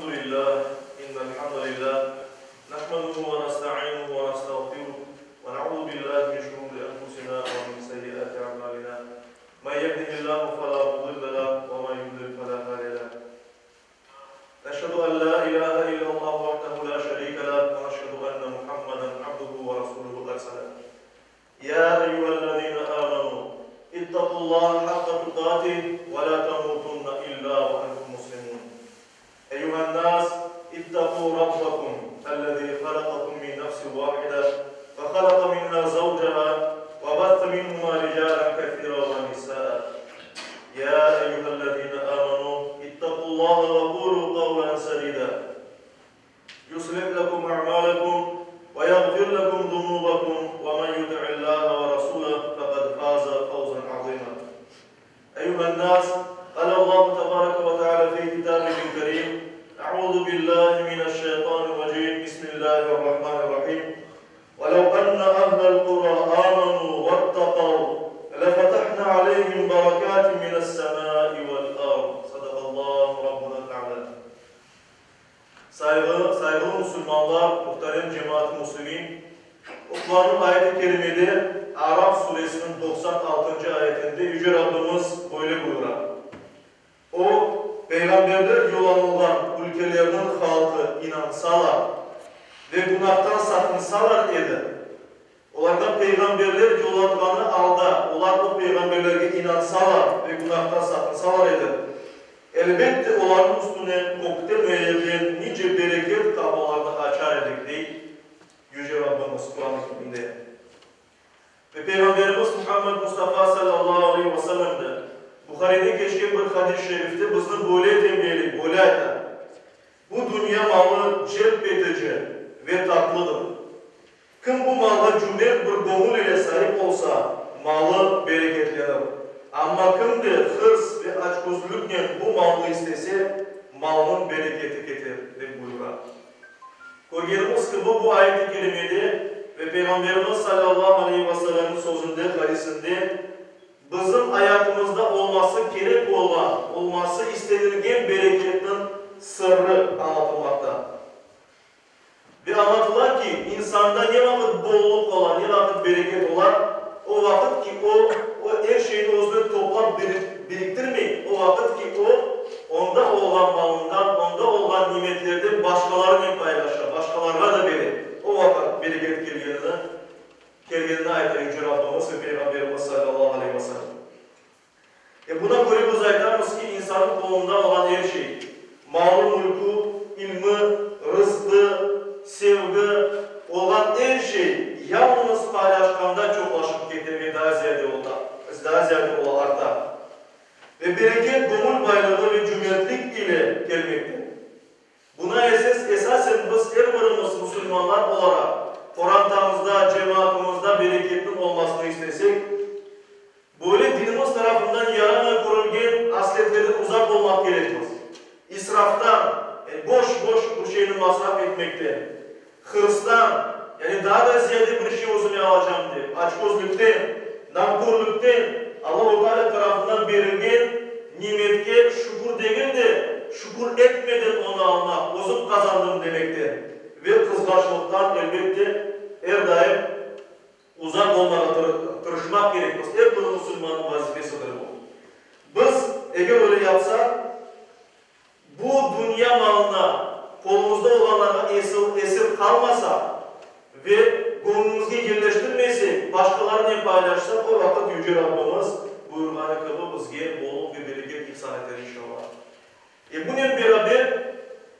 الحمد لله إن الحمد لله نحمده ونستعينه ونستغفره ونعوذ بالله من شرور أنفسنا ومن سيئات أعمالنا من يهده الله فلا مضل له ومن يضلل فلا هادي له نشهد أن لا إله إلا الله وحده لا شريك له ونشهد أن محمدا عبده ورسوله أرسله يا أيها الذين آمنوا اتقوا الله حق تقاته ولا تموتن إلا وأنتم مسلمون أيها الناس اتقوا ربكم الذي خلقكم من نفس واحدة وخلق منها زوجها وبث منهما رجالا كثيرا ونساء يا أيها الذين آمنوا اتقوا الله وقولوا قولا سديدا يصلح لكم أعمالكم ويغفر لكم ذنوبكم ومن يطع الله ورسوله فقد فاز فوزا عظيما أيها الناس قال الله تبارك وتعالى في كتابه الكريم أعوذ بالله من الشيطان الرجيم بسم الله الرحمن الرحيم ولو أن أهل القرى آمنوا واتقوا لفتحنا عليهم بركات من السماء والأرض صدق الله ربنا الأعلى Sayğı, sayğılı musulmanlar, muhterem cemaat-ı muslimin, Qurannıñ ayet-i kerimede Araf suresiniñ 96-ncı ayetinde Yüce Rabbimiz böyle buyura, O, peyğamberler yollanılğan ülkelerniñ halqı inansalar ve günahtan saqınsalar edi, Olarğa peyğamberler yollanğanı alda, olar o peyğamberlerge inansalar ve günahtan saqınsalar edi, elbette olarnıñ üstüne kökten ve yerden nice bereket qapılarını açar edik, dey Yüce Rabbimiz Quran-ı Kerimde. Ve Peyğamberimiz Muhammed Mustafa salâllahu aleyhi ve sellem de Buharide keçken bir hadis-i şerifte bizni böyle tenbiyeley, böyle ayta, Bu dünya malı celp etici ve tatlıdır. Kim bu malğa cümert bir göñül ile saip olsa, malı bereketlenir. Amma kim de hırs ve açközlüknen bu malnı istese, malnıñ bereketi keter, dep buyura. Körgenimiz kibi, bu ayet-i kerimede ve Peyğamberimiz salâllahu aleyhi ve sellemniñ sözünde, hadisinde, bizim ayatımızda olması kerek olğan, olması istenilgen bereketniñ sırrı añlatılmaqta. Ve añlatıla ki, insanda ne vaqıt bolluq ola, ne vaqıt bereket ola, o vaqıt ki, o, o er şeyni özüne toplap biriktirmey, o vaqıt ki, o, onda olğan malından, onda olğan nimetlerden başqalarınen paylaşa, başqalarğa da bere, o vaqıt bereket kelgenini, kelgenini ayta Yüce Rabbimiz ve Peyğamberimiz salâllahu aleyhi ve sellem. E buna köre biz aytamız ki, insannıñ qolunda olğan er şey, malı-mülkü, ilmi, rızqı, sevgi, olğan er şey yalıñız paylaşqanda çoqlaşıp kete ve daa ziyade ola, daa ziyade ola, arta. Ve bereket göñül baylığı ve cümertlik ile kelmekte. Buna esas, esasen biz er birimiz musulmanlar olaraq qorantamızda, cemaatımızda bereketniñ olmasını istesek, böyle dinimiz tarafından yaramay körülgen asletlerden uzaq olmaq kerekmiz. İsraftan, yani boş-boş bir şeyni masraf etmekten, hırstan, yani daa da ziyade bir şey özüme alacam dep, açközlükten, nankörlükten, Allahu Teala tarafından berilgen nimetke şükür degil de, şükür etmeden onı almaq, özüm qazandım demekten ve qızğaçlıqtan, elbette, er daim uzaq olmağa tırışmaq kerekmiz. Er bir musulmannıñ vazifesidir bu. Biz, eger öyle yapsaq, Bu dünya malına, qolumızda olğanlarğa esir qalmasaq ve göñlümizge yerleştirmesek, başqalarınen paylaşsaq, o vaqıt Yüce Rabbimiz buyurğanı kibi bizge bollıq ve bereket ihsan eter, inşallah. E bunen beraber,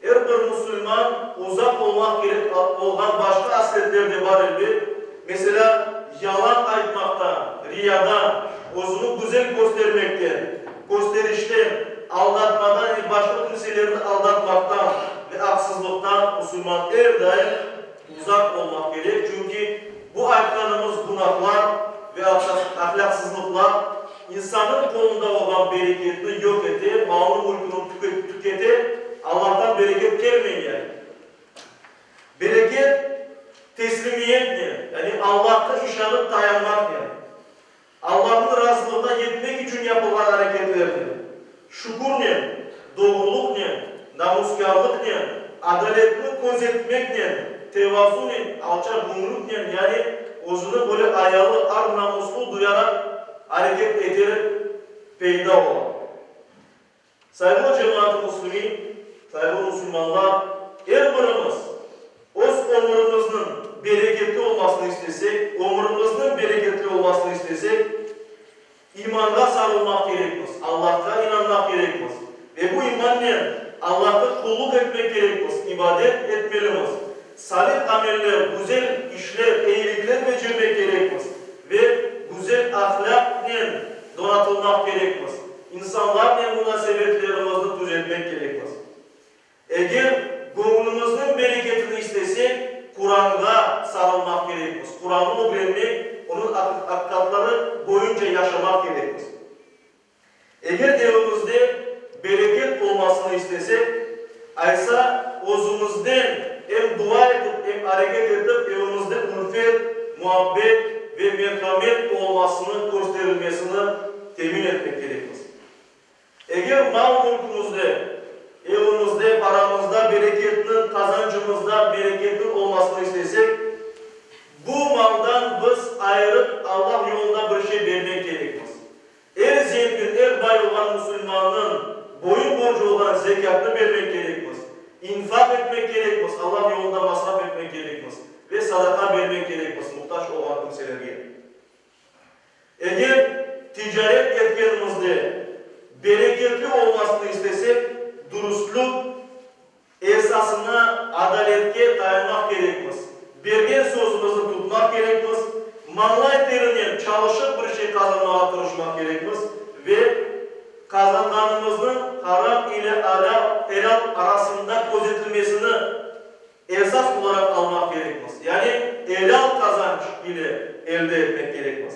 er bir musulman uzaq olmaq kerek olğan başqa asletler de bar, elbet. Meselâ, yalan aytmaqtan, riyadan, özüni güzel köstermekten, kösterişten, aldatmadan, yani başqa kimselerni aldatmaqtan ve aqsızlıqtan musulman er daim uzaq olmaq kerek, çünki bu aytqanımız günahlar ve ahlâqsızlıqlar insannıñ qolunda olğan bereketni yoq ete, malını-mülküni tükete, Allahtan bereket kelmey yani. Bereket teslimiyetnen, yani Allahqa işanıp tayanmaqnen, Allahnıñ razılığına yetmek içün yapılğan areketlernen, şükürnen, doğrulıqnen, Namuskârlıqnen, adaletni közetmeknen, tevazunen, alçaqgöñlüknen, yani özüni böyle ayalı, ar-namuslı duyaraq areket eterek peyda ola. Sayğılı cemaat-ı müslimin, sayğılı musulmanlar, er birimiz öz ömürimizniñ bereketli olmasını istesek, ömürimizniñ bereketli olmasını istesek, İmanğa sarılmaq kerekmiz, Allahqa inanmaq kerekmiz ve bu imannen Allahqa qulluq etmek kerekmiz, ibadet etmelimiz, salih ameller, güzel işler, eyilikler becermek kerekmiz ve güzel ahlâqnen donatılmaq kerekmiz, insanlarnen munasebetlerimizni tüzetmek kerekmiz. Eger göñlümizniñ bereketini istesek, Quranğa sarılmaq kerekmiz, Qurannı ögrenmek, onıñ aqiqatları boyunca yaşamaq kerekmiz. Eger evimizde bereket olmasını istesek, aysa özümizden em dua etip, em areket etip evimizde ülfet, muabbet ve merhamet olmasını, kösterilmesini temin etmek kerekmiz. Eger mal-mülkümizde, evimizde, paramızda bereketniñ, qazancımızda bereketniñ olmasını istesek, bu maldan biz ayırıp Allah yolunda bir şey bermek kerekmiz. Er zengin, er bay olğan musulmannıñ boyun borcu olğan zekâtnı bermek kerekmiz, infaq etmek kerekmiz, Allah yolunda masraf etmek kerekmiz ve sadaqa bermek kerekmiz muhtac olğan kimselerge. Eger ticaret etkenimizde bereketli olmasını istesek, dürüstlük esasına, adaletke tayanmaq kerekmiz, bergen sözümizni tutmaq kerekmiz, mañlay terinen çalışıp bir şey qazanmağa tırışmaq kerekmiz ve qazanğanımıznıñ haram ile elâl arasında közetilmesini esas olaraq almaq kerekmiz, yani elâl qazanç ile elde etmek kerekmiz.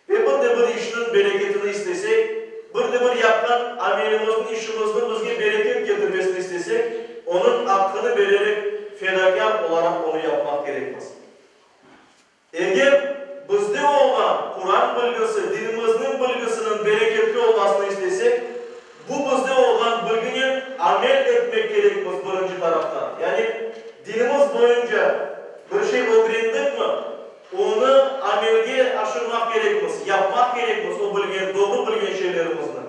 Ve bir de bir işniñ bereketini istesek, bir de bir yapqan amelimizniñ, işimizniñ bizge bereket ketirmesini istesek, onıñ aqqını bererek, fedakâr olaraq onı yapmaq kerekmiz. Eger bizde olğan Quran bilgisi, dinimizniñ bilgisiniñ bereketli olmasını istesek, bu bizde olğan bilginen amel etmek kerekmiz birinci taraftan. Yani dinimiz boyunca bir şey ögrendikmi, onı amelge aşırmaq kerekmiz, yapmaq kerekmiz o bilgen, doğru bilgen şeylerimizni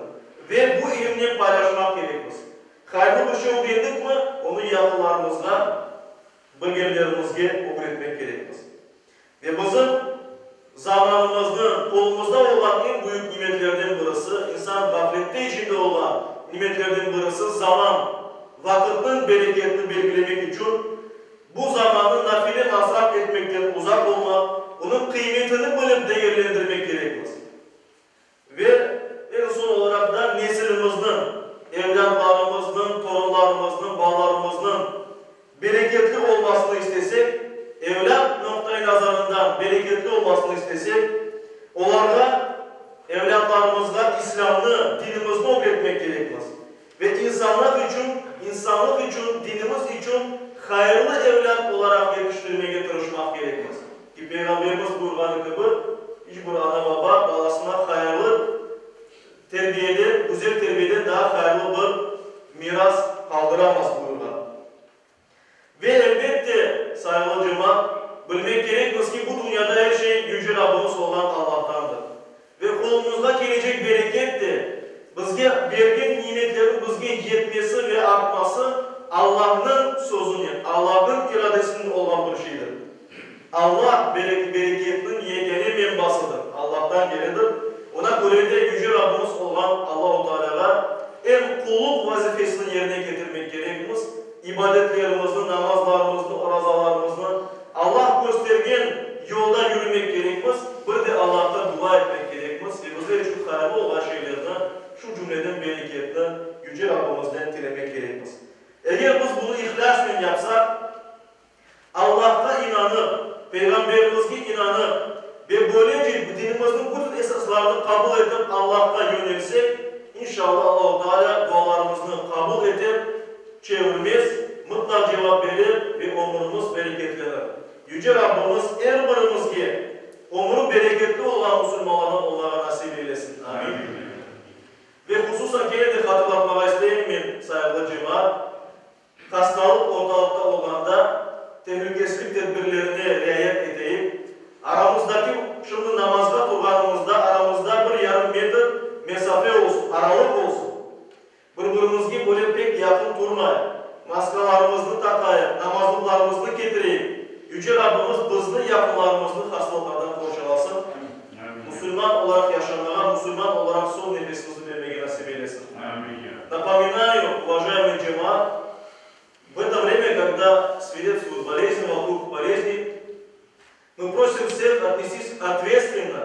ve bu ilimnen paylaşmaq kerekmiz. Hayırlı bir şey ögrendikmi, onı yaqınlarımızğa Bilgenlerimizge ögretmek kerekmiz. Ve bizim zamanımıznıñ, qolumızda olğan eñ büyük nimetlerden birisi, insan ğaflette içinde olğan nimetlerden birisi zaman, vaqıtnıñ bereketini belgilemek içün bu zamannı nafile masraf etmekten uzaq olmaq, onıñ qıymetini bilip degerlendirmek kerekmiz. Ve eñ soñ olaraq da nesilimizniñ, evlâtlarımıznıñ, torunlarımıznıñ, balalarımıznıñ bereketli olmasını istesek, evlât noqta-i nazarından bereketli olmasını istesek, olarğa, evlâtlarımızğa İslâmnı, dinimizni ögretmek kerekmiz. Ve insanlıq içün, insanlıq içün, dinimiz içün hayırlı evlât olaraq yetiştirmege tırışmaq kerekmiz. Ki, Peyğamberimiz buyurğanı kibi, iç bir ana-baba balasına hayırlı terbiyeden, güzel terbiyeden daa hayırlı bir miras qaldıramaz buyurğan. Ve elbette, sayğılı cemaat, bilmek kerekmiz ki, bu dünyada er şey Yüce Rabbimiz olğan Allahtandır. Ve qolumızğa kelecek bereket de, bizge bergen nimetlerniñ bizge yetmesi ve artması Allahnıñ sözünen, Allahnıñ iradesinen olğan bir şeydir. Allah, bereketniñ yekâne menbasıdır, Allahtan keledir. Ona köre de Yüce Rabbimiz olğan Allahu Tealâğa em qulluq vazifesini yerine ketirmek kerekmiz, ibadetlerimizni, namazlarımıznı, orazalarımıznı Allah köstergen yolda yürümek kerekmiz, bir de Allahqa dua etmek kerekmiz ve bizler içün hayırlı olğan şeylerni, şu cümleden bereketni Yüce Rabbimizden tilemek kerekmiz. Eger biz bunı ihlâsnen yapsaq, Allahqa inanıp, Peyğamberimizge inanıp ve böylece dinimizniñ bütün esaslarını qabul etip Allahqa yönelsek, inşallah Allahu Teala dualarımıznı qabul eter, çevirmez, mıtlaq cevap berer ve ömürimiz bereketlenir. Yüce Rabbimiz er birimizge ömrü bereketli olğan musulmanlardan olmağa nasip eylesin. Amin. Ve hususan kene de hatırlatmağa isteyim men, sayğılı cemaat. soñ nefesimizni bermege nasip eylesin. Napominаю, уважаемый cemaat, в это время, когда свирепствуют болезни, вокруг болезни, мы просим всех отнестись ответственно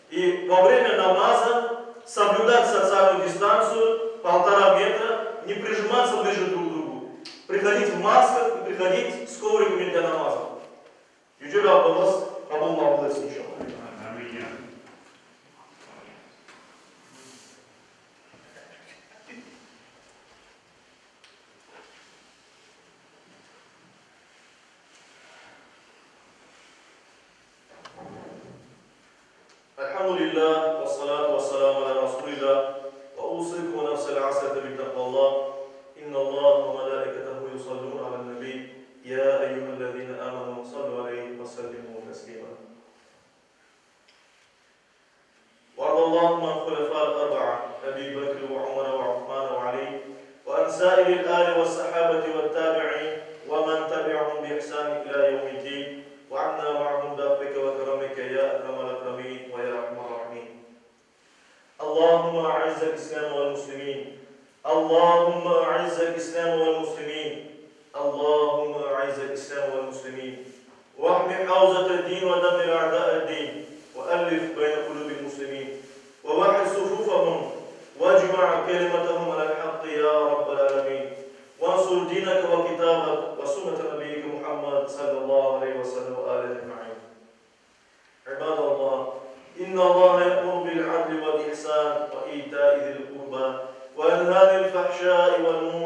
и во время намаза соблюдать социальную дистанцию 1,5 метра, не прижиматься ближе друг к другу, приходить в масках и приходить с ковриками для намаза. Yüce Rabbimiz qabul maqbul etsin inşallah. Elhamdülillah, ve salatu ve selamu ala Rasulillah, ve usikum ve nefsel asiyete bi takvallah, innallah ve melâiketehu yusallûne alen nebi, ya eyyühellezîne âmenû sallu aleyhi ve sellimû teslîmâ. وارض اللهم عن خلفاء الأربعة أبي بكر وعمر وعثمان وعلي وعن سائر الآل والصحابة والتابعين ومن تبعهم بإحسان إلى يوم الدين وعنا معهم بعفوك وكرمك يا أكرم الأكرمين ويا أرحم الراحمين اللهم أعز الإسلام والمسلمين اللهم أعز الإسلام والمسلمين اللهم أعز الإسلام والمسلمين واحم حوزة الدين ودمر أعداء الدين وألف بين قلوب المسلمين ووحد صفوفهم واجمع كلمتهم على الحق يا رب العالمين وانصر دينك وكتابك وسنة نبيك محمد صلى الله عليه وسلم وآله أجمعين عباد الله إن الله يأمر بالعدل والإحسان وإيتاء ذي القربى وينهى عن الفحشاء والمنكر.